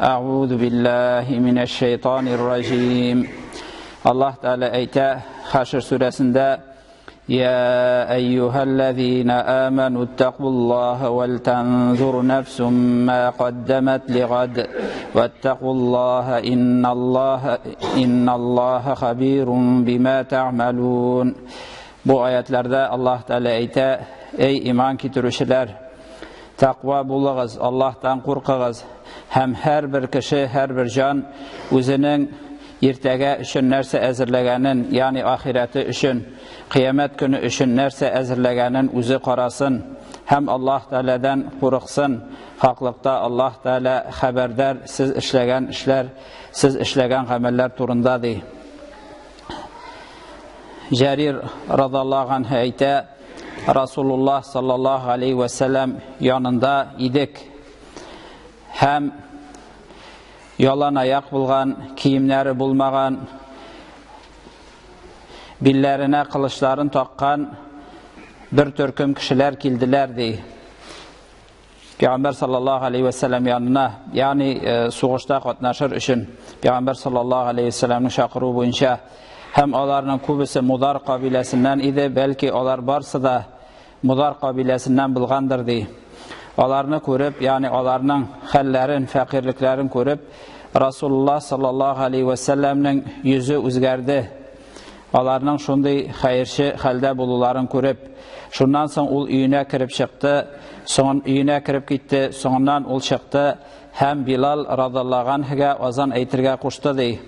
أعوذ بالله من الشيطان الرجيم. Allah Teala әйтә Хашр сүрәсендә: يا أيها الذين آمنوا اتقوا الله ولتنظر نفس ما قدمت لغد واتقوا الله إن الله خبير بما تعملون. Бу аятларда Аллаһ Тәгалә әйтә: Эй иман китерүчеләр, тәкъва булыгыз, Аллаһтан куркыгыз һәм һәрбер кеше, һәрбер җан үзенең иртәгә өчен нәрсә әзерләгәнен, ягъни ахирәте өчен, кыямәт көне өчен нәрсә әзерләгәнен үзе карасын һәм Аллаһ Тәгаләдән курыксын. Хаклыкта Аллаһ Тәгалә хәбәрдар сез эшләгән эшләр, сез эшләгән гамәлләр турында, ди. Җәрир радаллаһу анһу әйтә: Расулуллаһ саллаллаһу алейхи вә сәлләм янында идек һәм ялан аяк булган, киемнәре булмаган, билләренә кылычларын таккан бер төркем кешеләр килделәр, ди. Пәйгамбәр саллаллаһу алейхи вә сәлләм янына, ягъни сугышта катнашыр өчен Пәйгамбәр саллаллаһу алейхи вә сәлләмнең чакыруы буенча, һәм аларның күбесе Мудар кабиләсеннән иде, бәлки алар барсы да Мудар кабиләсеннән булгандыр, ди. Аларны күреп, ягъни аларның хәлләрен, фәкыйрьлекләрен күреп, Расулуллаһ саллаллаһу алейхи вә сәлләмнең йөзе үзгәрде. Аларның шундый хәерче хәлдә булуларын күреп, шуннан соң ул өенә кереп чыкты, соңын өенә кереп китте, соңыннан ул чыкты һәм Билал радаллаһу анһуга азан әйтергә кушты, ди.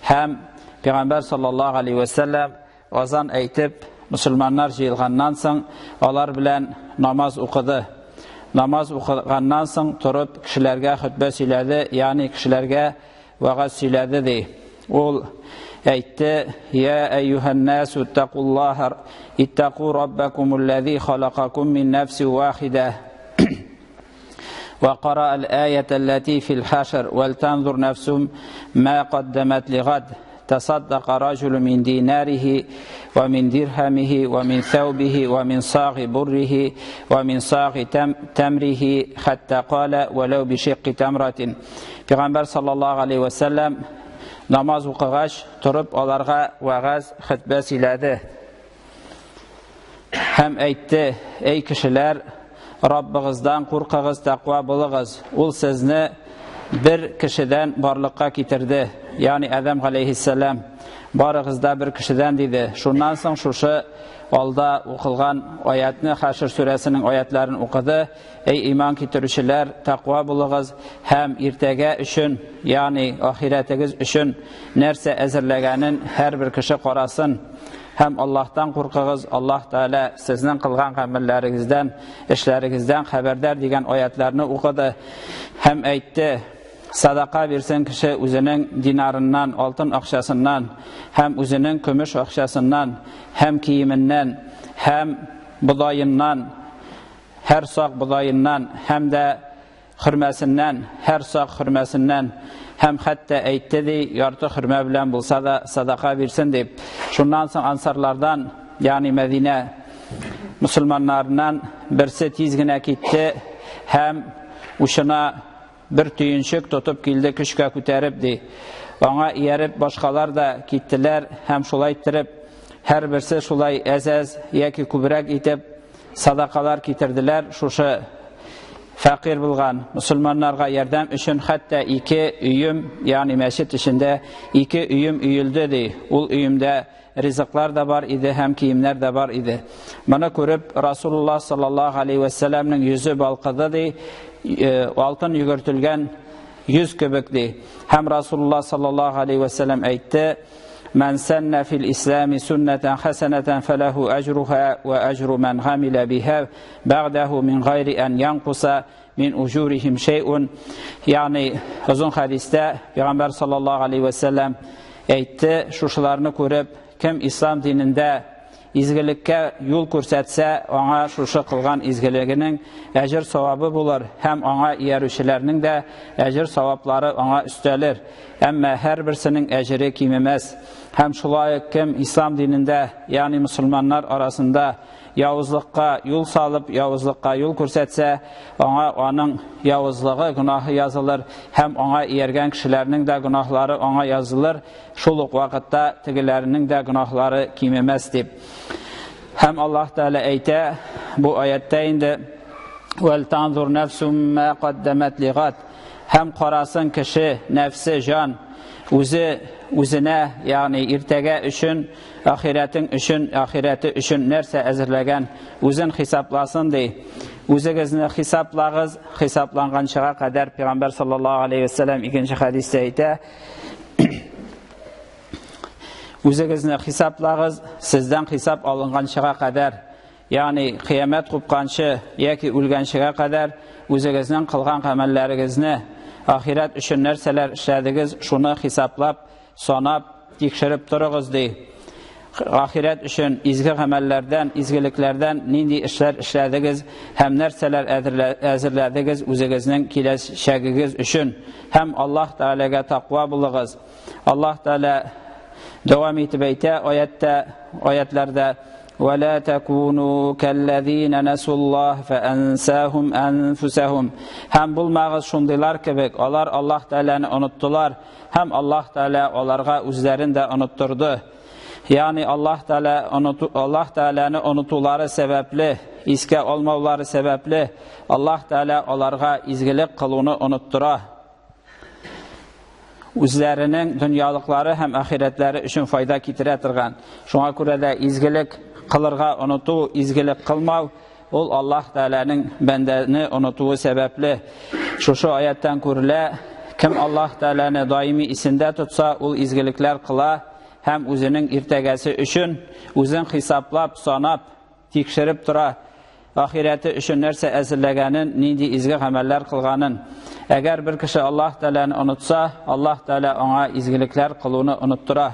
Һәм Пәйгамбәр саллаллаһу алейхи вә сәлләм азан әйтеп, мусульманнар җыелганнан соң алар белән намаз укыды. Намаз укыганнан соң торып кешеләргә хөтбә сөйләде, ягъни кешеләргә вәгазь сөйләде, ди. Ул әйтте: "Я әйюһән насу иттакуллаһа иттаку раббакумуллази халакакум мин нафсин вахида". وقرأ الآية التي في الحشر: ولتنظر نفس ما قدمت لغد. تصدق رجل من ديناره ومن درهمه ومن ثوبه ومن صاغ بره ومن صاغ تمره حتى قال ولو بشق تمرة. Пәйгамбәр саллаллаһу алейхи вә сәлләм намаз укыгач торып аларга вәгазь, хөтбә сөйләде һәм әйтте: Эй кешеләр, Раббыгыздан куркыгыз, тәкъва булыгыз. Ул сезне бер кешедән барлыкка китерде, ягъни Адәм галәйһиссәлам, барыгыз да бер кешедән, диде. Шуннан соң шушы алда укылган аятны, Хашр сүрәсенең аятларын укыды: Эй иман китерүчеләр, тәкъва булыгыз һәм иртәгә өчен, ягъни ахирәтегез өчен нәрсә әзерләгәнен һәрбер кеше карасын һәм Аллаһтан куркыгыз, Аллаһ Тәгалә сезнең кылган гамәлләрегездән, эшләрегездән хәбәрдар, дигән аятларны укыды һәм әйтте: Садака бирсен кеше үзенең динарыннан, алтын акчасыннан һәм үзенең көмеш акчасыннан һәм киеменнән һәм бодаеннан, һәр сак бодаеннан һәм дә хөрмәсеннән, һәр сак хөрмәсеннән, һәм хәтта әйтте, ди, ярты хөрмә белән булса да садака бирсен дип. Шуннан соң ансарлардан, ягъни Мәдинә мусульманнарыннан берсе тиз генә китте һәм учына бер төенчек тотып килде, көчкә күтәреп, ди. Аңа ияреп башкалар да киттеләр һәм шулай иттереп һәрберсе шулай әз-әз яки күбрәк итеп садакалар китерделәр шушы фәкыйрь булган мусульманнарга ярдәм өчен, хәтта ике өем, ягъни мәчет эчендә ике өем өелде, ди. Ул өемдә ризыклар да бар иде һәм киемнәр дә бар иде. Моны күреп Расулуллаһ саллаллаһу алейхи вә сәлләмнең йөзе балкыды, ди, алтын йөгертелгән йөз кебек, ди. Һәм Расулуллаһ саллаллаһу алейхи вә сәлләм әйтте: من سن في الإسلام سنة حسنة فله أجرها وأجر من عمل بها بعده من غير أن ينقص من أجورهم شيء. Ягъни озын хәдистә Пәйгамбәр саллаллаһу алейхи вә сәлләм әйтте, шушыларны күреп, кем ислам динендә изгелеккә юл күрсәтсә, аңа шушы кылган изгелегенең әҗер савабы булыр һәм аңа иярүчеләрнең дә әҗер саваплары аңа өстәлер. Әмма һәрберсенең әҗере кимемәс. Һәм шулай ук кем ислам динендә, ягъни мөселманнар арасында явызлыкка юл салып, явызлыкка юл күрсәтсә, аңа аның явызлыгы, гөнаһы язылыр һәм аңа ияргән кешеләрнең дә гөнаһлары аңа язылыр, шул ук вакытта тегеләренең дә гөнаһлары кимемәс дип. Һәм Аллаһ Тәгалә әйтә бу аятта инде: "Вәл танзур нәфсум ма каддамат лигат." Һәм карасын кеше, нәфсе, җан үзе үзенә, ягъни иртәгә өчен, ахирәтең өчен, ахирәте өчен нәрсә әзерләгән, үзен хисапласын ди. Үзегезне хисаплагыз, хисапланганчыга кадәр Пәйгамбәр саллаллаһу алейхи вәсәлләм икенче хәдистә әйтә: Үзегезне хисаплагыз, сездән хисап алынганчыга кадәр, ягъни кыямәт купканчы яки үлгәнчегә кадәр үзегезнең кылган гамәлләрегезне, ахирәт өчен нәрсәләр эшләдегез, шуны хисаплап, санап, тикшереп торыгыз, ди. Ахирәт өчен изге гамәлләрдән, изгелекләрдән нинди эшләр эшләдегез һәм нәрсәләр әзерләдегез үзегезнең киләчәгегез өчен. Һәм Аллаһ Тәгаләгә таква булыгыз. Аллаһ Тәгалә дәвам итеп әйтә аятта, аятларда: "Ва такуну каллазина насуллаһ фаансахум анфусахум." Һәм булмагыз шундыйлар кебек, алар Аллаһ Тәгаләне оныттылар, һәм Аллаһ Тәгалә аларга үзләрен дә оныттырды. Ягъни Аллаһ Тәгалә оныту, Аллаһ Тәгаләне онытулары сәбәпле, искә алмаулары сәбәпле, Аллаһ Тәгалә аларга изгелек кылуны оныттыра. Үзләренең дөньялыклары һәм ахирәтләре өчен файда китерә торган. Шуңа күрә дә изгелек кылырга оныту, изгелек кылмау ул Аллаһ Тәгаләнең бәндәне онытуы сәбәпле. Шушы аяттан күрелә, кем Аллаһ Тәгаләне даими исендә тотса, ул изгелекләр кыла һәм үзенең иртәгәсе өчен үзен хисаплап, санап, тикшереп тора, ахирәте өчен нәрсә әзерләгәнен, нинди изге гамәлләр кылганын. Әгәр бер кеше Аллаһ Тәгаләне онытса, Аллаһ Тәгалә аңа изгелекләр кылуны оныттыра.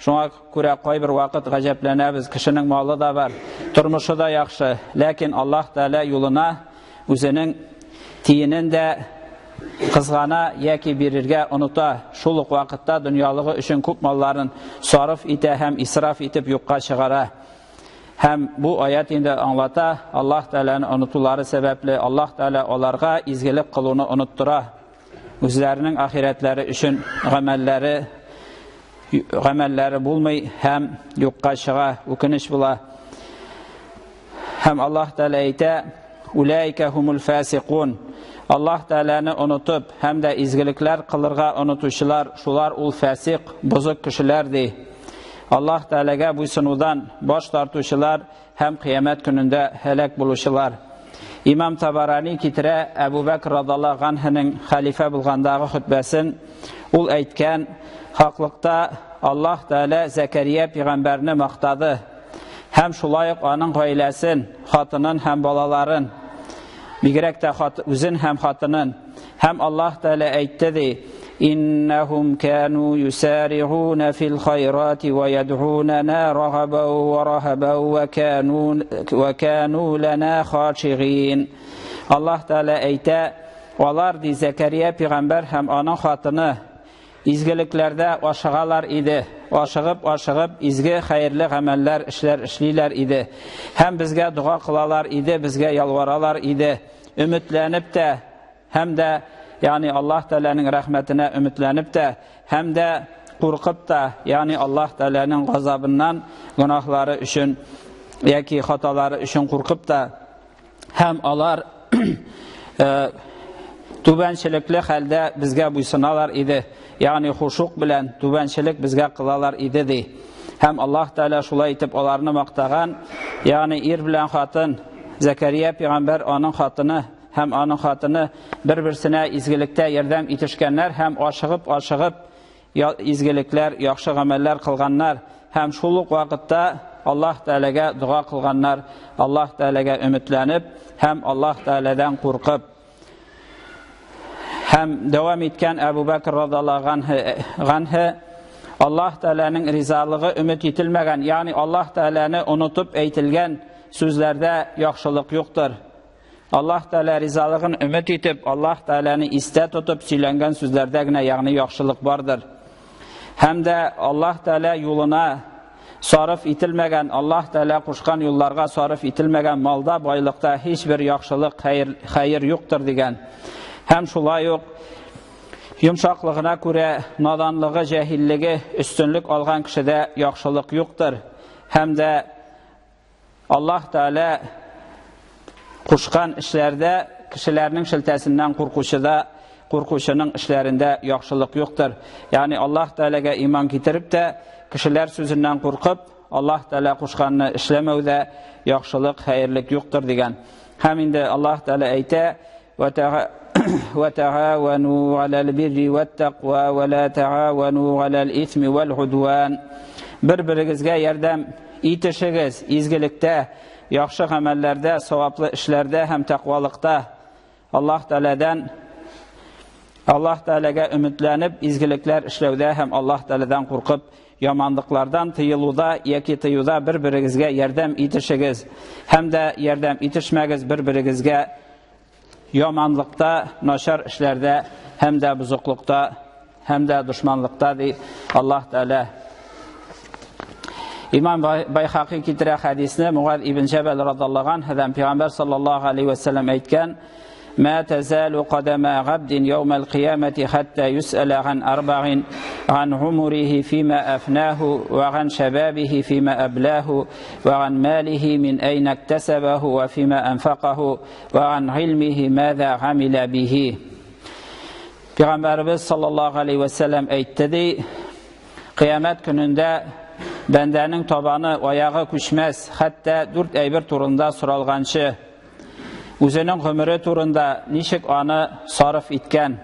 Шуңа күрә кайбер вакыт гаҗәпләнәбез, кешенең малы да бар, тормышы да яхшы, ләкин Аллаһ Тәгалә юлына үзенең тиенен дә кызгана яки бирергә оныта. Шул ук вакытта дөньялыгы өчен күп малларын сарыф итә һәм исраф итеп юкка чыгара. Һәм бу аят инде аңлата, Аллаһ Тәгаләне онытулары сәбәпле, Аллаһ Тәгалә аларга изгелек кылуны оныттыра. Үзләренең ахирәтләре өчен гамәлләре гамәлләре булмый һәм юкка чыга, үкенеч була. Һәм Аллаһ Тәгалә әйтә: "Улайка хумул фасикун." Аллаһ Тәгаләне онытып һәм дә изгелекләр кылырга онытучылар, шулар ул фасик, бозык кешеләр ди. Аллаһ Тәгаләгә буйсынудан баш тартучылар һәм кыямәт көнендә һәлак булучылар. Имам Табарани китерә Әбу Бәкр радаллаһу анһының хәлифә булгандагы хөтбәсен. Ул әйткән: "Хаклыкта Аллаһ Тәгалә Зәкәрия пәйгамбәрне мактады һәм шулай ук аның гаиләсен, хатынын һәм балаларын, бигрәк тә үзен һәм хатынын. Һәм Аллаһ Тәгалә әйтте ди: "Иннахум кану юсари'уна фил хайрати ва яд'унана рагабан ва рахабан ва кану ва кану лана хашигин." Аллаһ Тәгалә әйтә: алар ди Зәкәрия пәйгамбәр һәм аның хатыны изгелекләрдә ашыгалар иде, ашыгып-ашыгып изге хәерле гамәлләр эшләр эшлиләр иде. Һәм безгә дога кылалар иде, безгә ялваралар иде. Өметләнеп тә, һәм дә, ягъни Аллаһ Тәгаләнең рәхмәтенә өметләнеп тә, һәм дә куркып та, ягъни Аллаһ Тәгаләнең газабыннан гөнаһлары өчен яки хаталары өчен куркып та, һәм алар түбәнчелекле хәлдә безгә буйсыналар иде, ягъни хушук белән түбәнчелек безгә кылалар иде ди. Һәм Аллаһ Тәгалә шулай итеп аларны мактаган, ягъни ир белән хатын, Зәкәрия пәйгамбәр аның хатыны һәм аның хатыны бер-берсенә изгелектә ярдәм итешкәннәр һәм ашыгып-ашыгып изгелекләр, яхшы гамәлләр кылганнар һәм шул ук вакытта Аллаһ Тәгаләгә дога кылганнар, Аллаһ Тәгаләгә өметләнеп һәм Аллаһ Тәгаләдән куркып. Һәм дәвам иткән Әбу Бәкр радаллаһу анһу Аллаһ Тәгаләнең ризалыгы өмет ителмәгән, ягъни Аллаһ Тәгаләне онытып әйтелгән сүзләрдә яхшылык юктыр. Аллаһ Тәгалә ризалыгын өмет итеп, Аллаһ Тәгаләне истә тотып сөйләнгән сүзләрдә генә, ягъни яхшылык бардыр. Һәм дә Аллаһ Тәгалә юлына сарыф ителмәгән, Аллаһ Тәгалә кушкан юлларга сарыф ителмәгән малда, байлыкта һичбер яхшылык, хәер, хәер юктыр дигән. Һәм шулай ук йомшаклыгына күрә наданлыгы, җәһиллеге өстенлек алган кешедә яхшылык юктыр. Һәм дә Аллаһ Тәгалә кушкан эшләрдә кешеләрнең шелтәсеннән куркучыда куркучының эшләрендә яхшылык юктыр. Ягъни Аллаһ Тәгаләгә иман китереп тә, кешеләр сүзеннән куркып, Аллаһ Тәгалә кушканны эшләмәүдә яхшылык, хәерлек юктыр дигән. Һәм инде Аллаһ Тәгалә әйтә: "Вә тәгавану галәл бирри вәт-тәкъва вә ла тәгавану галәл исми вәл удван." Бер-берегезгә ярдәм итешегез изгелектә, яхшы гамәлләрдә, саваплы эшләрдә һәм тәкъвалыкта. Аллаһ Тәгаләдән Аллаһ Тәгаләгә өметләнеп изгелекләр эшләүдә һәм Аллаһ Тәгаләдән куркып яманлыклардан тыелуда яки тыюда бер-берегезгә ярдәм итешегез һәм дә ярдәм итешмәгез бер-берегезгә яманлыкта, начар эшләрдә һәм дә бозыклыкта һәм дә дошманлыкта ди Аллаһ Тәгалә. Имам Байхаки китерә хәдисне Мугаз ибн Җәбәл радаллаһу анһудан Пәйгамбәр саллаллаһу алейһи ва сәлләм әйткән: "Ма тазалу кадама габдин яумал кыямати хатта юсала ган арбагин ган умрихи фима афнаху ва ган шабабихи фима аблаху ва ган малихи мин айна иктасабаху ва фима анфакаху ва ган илмихи маза гамила бихи." Пәйгамбәребез саллаллаһу алейһи ва сәлләм әйтте ди: Кыямәт көнендә бәндәнең табаны, аягы күчмәс, хәтта дүрт әйбер турында соралганчы. Үзенең гомере турында ничек аны сарыф иткән,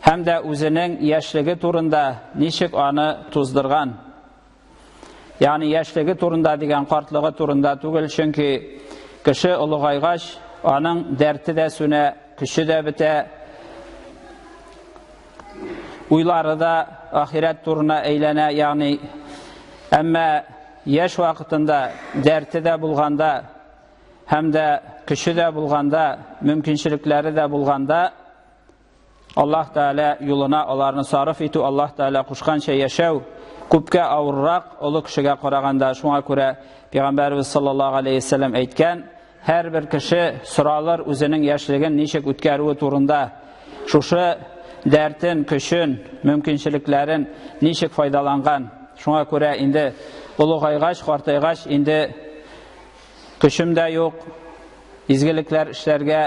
һәм дә үзенең яшьлеге турында ничек аны туздырган. Ягъни яшьлеге турында дигән картлыгы турында түгел, чөнки кеше олыгайгач, аның дәрте дә сүнә, көче дә бетә, уйлары да ахирәт турына әйләнә, ягъни әмма яшь вакытында дәрте дә булганда һәм дә көче дә булганда, мөмкинчелекләре дә булганда, Аллаһ Тәгалә юлына аларны сарыф итү, Аллаһ Тәгалә кушканча яшәү күпкә авыррак олы кешегә караганда. Шуңа күрә Пәйгамбәребез саллаллаһу алейһи вәсәлләм әйткән, һәрбер кеше соралыр үзенең яшьлеген ничек үткәрүе турында. Шушы дәртен, көчен, мөмкинчелекләрен ничек файдаланган. Шуңа күрә инде олыгайгач, картайгач инде көчем дә юк, изгелекләр эшләргә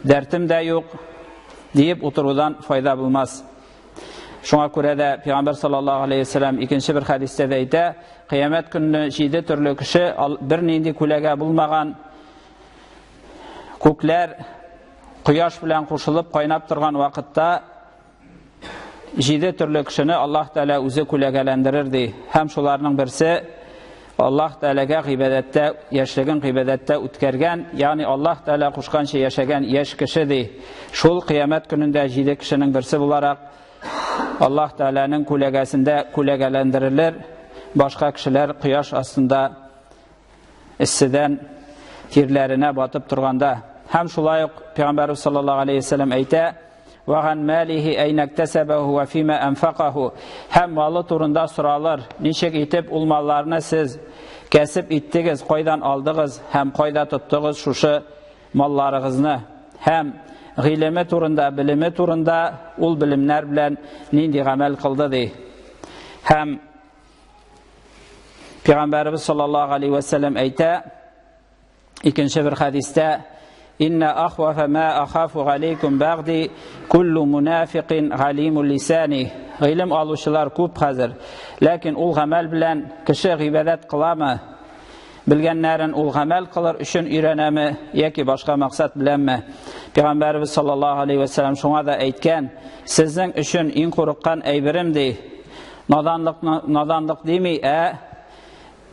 дәртем дә юк диеп утырудан файда булмас. Шуңа күрә дә Пәйгамбәр саллаллаһу алейһи вәсәлләм икенче бер хәдистә дә әйтә, кыямәт көнне җиде төрле кеше бернинди күләгә булмаган күкләр кояш белән кушылып кайнап торган вакытта җиде төрле кешене Аллаһ Тәгалә үзе күләгәләндерер ди. Һәм шуларның берсе Аллаһ Тәгаләгә гыйбадәттә, яшьлеген гыйбадәттә үткәргән, ягъни Аллаһ Тәгалә кушканча яшәгән яшь кеше ди. Шул кыямәт көнендә җиде кешенең берсе буларак Аллаһ Тәгаләнең күләгәсендә күләгәләндерелер, башка кешеләр кояш астында эсседән тирләренә батып торганда. Һәм шулай ук Пәйгамбәрбез саллаллаһу алейһи вәсәлләм әйтә: "Ва ган малихи айна иктасабаху ва фима анфакаху." Һәм малы турында соралыр. Ничек итеп ул малларны сез кәсеп иттегез, кайдан алдыгыз һәм кайда тоттыгыз шушы малларыгызны? Һәм гыйлеме турында, белеме турында ул белемнәр белән нинди гамәл кылды ди. Һәм Пәйгамбәребез саллаллаһу алейһи вә сәлләм әйтә, икенче бер хәдистә, Инна ахвафа ма ахафу галейкум багди куллу мунафикин галимул лисани. Гыйлем алучылар күп хәзер. Ләкин ул гамәл белән кеше гыйбадәт кыламы? Белгәннәрен ул гамәл кылыр өчен өйрәнәме яки башка максат беләнме? Пәйгамбәребез саллаллаһу алейһи вә сәлләм шуңа да әйткән, сезнең өчен иң курыккан әйберем ди, наданлык, наданлык дими, ә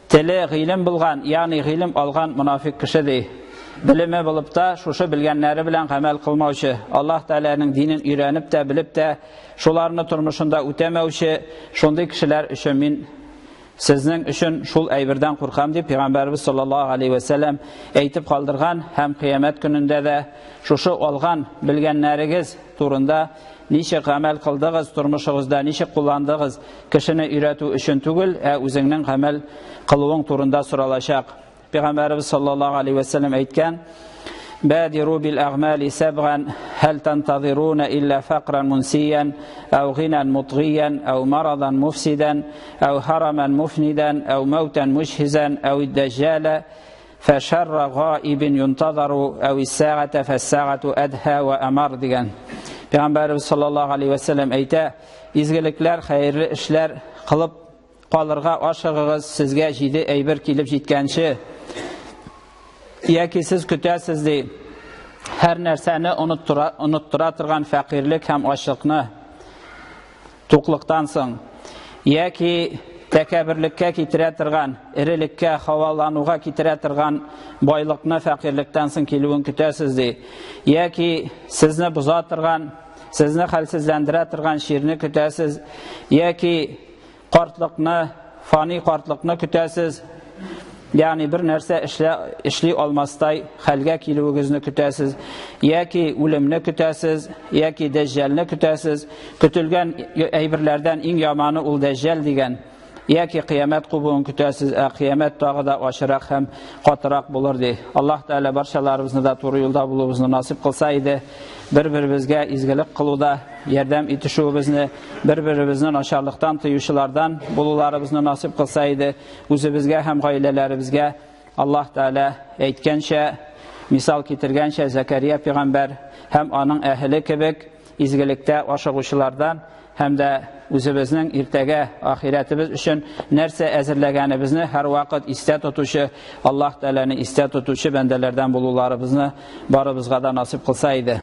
теле гыйлем булган, ягъни гыйлем алган мунафик кеше ди. Белеме булып та, шушы белгәннәре белән гамәл кылмаучы, Аллаһ Тәгаләнең динен өйрәнеп тә, белеп тә, шуларны тормышында үтәмәүче шундый кешеләр өчен мин сезнең өчен шул әйбердән куркам дип Пәйгамбәребез саллаллаһу алейһи вә сәлләм әйтеп калдырган һәм кыямәт көнендә дә шушы алган белгәннәрегез турында Ничек гамәл кылдыгыз, тормышыгызда ничек кулландыгыз, кешене өйрәтү өчен түгел, ә үзеңнең гамәл кылуың турында соралачак. Пәйгамбәребез саллаллаһу алейһи ва сәлләм әйткән: Бадиру бил әгъмали сәбган, һәл тантазируна илля факран мунсиян, әу гинан мутгиян, әу марадан муфсидан, әу хараман муфнидан, әу мәүтән муҗһизан, әу ид-дәҗҗалә, фәшәрра гаибин юнтазару, әу ис-сәгатә фәс-сәгату әдһа ва амар дигән. Пәйгамбәребез саллаллаһу алейһи ва сәлләм әйтә: Изгелекләр, хәерле эшләр кылып калырга ашыгыгыз, сезгә җиде әйбер килеп җиткәнче. Яки сез көтәсез ди, һәр нәрсәне оныттыра, оныттыра торган фәкыйрьлек һәм ачлыкны туклыктан соң, яки тәкәбберлеккә китерә торган, эрелеккә, һавалануга китерә торган байлыкны фәкыйрьлектән соң килүен көтәсез ди. Яки сезне боза торган, сезне хәлсезләндерә торган чирне көтәсез, яки картлыкны, фани картлыкны көтәсез, ягъни бер нәрсә эшлә, эшли алмастай хәлгә килүегезне көтәсез, яки үлемне көтәсез, яки дәҗҗалны көтәсез. Көтелгән әйберләрдән иң яманы ул дәҗҗал дигән. Яки кыямәт кубуын көтәсез, ә кыямәт тагы да ачырак һәм катырак булыр ди. Аллаһ Тәгалә барчаларыбызны да туры юлда булуыбызны насыйп кылса иде. Бер-беребезгә изгелек кылуда ярдәм итешүебезне, бер-беребезне начарлыктан тыючылардан булуларыбызны насыйп кылса иде. Үзебезгә һәм гаиләләребезгә Аллаһ Тәгалә әйткәнчә, мисал китергәнчә, Зәкәрия пәйгамбәр һәм аның әһеле кебек изгелектә ашыгучылардан һәм дә үзебезнең иртәгә ахирәтебез өчен нәрсә әзерләгәнебезне һәрвакыт истә тотучы, Аллаһ Тәгаләне истә тотучы бәндәләрдән булуларыбызны барыбызга да насыйп кылса иде.